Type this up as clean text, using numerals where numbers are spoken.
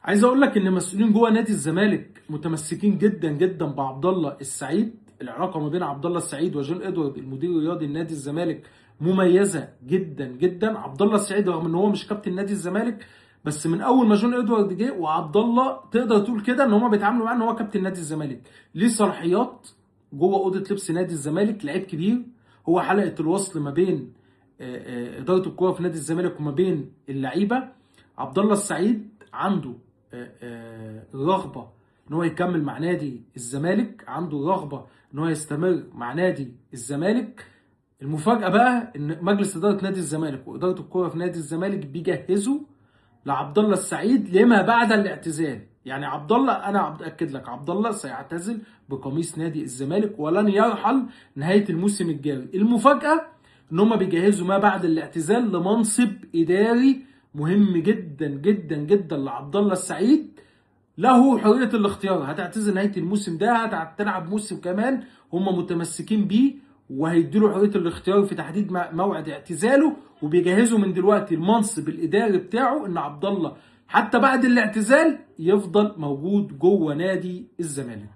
عايز اقول لك ان مسؤولين جوه نادي الزمالك متمسكين جدا جدا بعبد الله السعيد. العلاقة ما بين عبد الله السعيد وجون ادوارد المدير الرياضي لنادي الزمالك مميزة جدا جدا. عبد الله السعيد رغم ان هو مش كابتن نادي الزمالك، بس من اول ما جون ادوارد جه وعبد الله تقدر تقول كده ان هما بيتعاملوا معاه ان هو كابتن نادي الزمالك، ليه صلاحيات جوه اوضة لبس نادي الزمالك، لعيب كبير، هو حلقة الوصل ما بين ادارة الكورة في نادي الزمالك وما بين اللعيبة. عبد الله السعيد عنده الرغبة ان هو يكمل مع نادي الزمالك، عنده الرغبة ان هو يستمر مع نادي الزمالك. المفاجاة بقى ان مجلس ادارة نادي الزمالك واداره الكورة في نادي الزمالك بيجهزوا لعبد الله السعيد لما بعد الاعتزال. يعني عبد الله، انا اكد لك عبد الله سيعتزل بقميص نادي الزمالك ولن يرحل نهاية الموسم الجاري. المفاجاة ان هم بيجهزوا ما بعد الاعتزال لمنصب اداري مهم جدا جدا جدا لعبد الله السعيد، له حرية الاختيار، هتعتزل نهاية الموسم ده، هتلعب موسم كمان، هم متمسكين بيه وهيدوا له حرية الاختيار في تحديد موعد اعتزاله، وبيجهزوا من دلوقتي المنصب الاداري بتاعه ان عبد الله حتى بعد الاعتزال يفضل موجود جوه نادي الزمالك.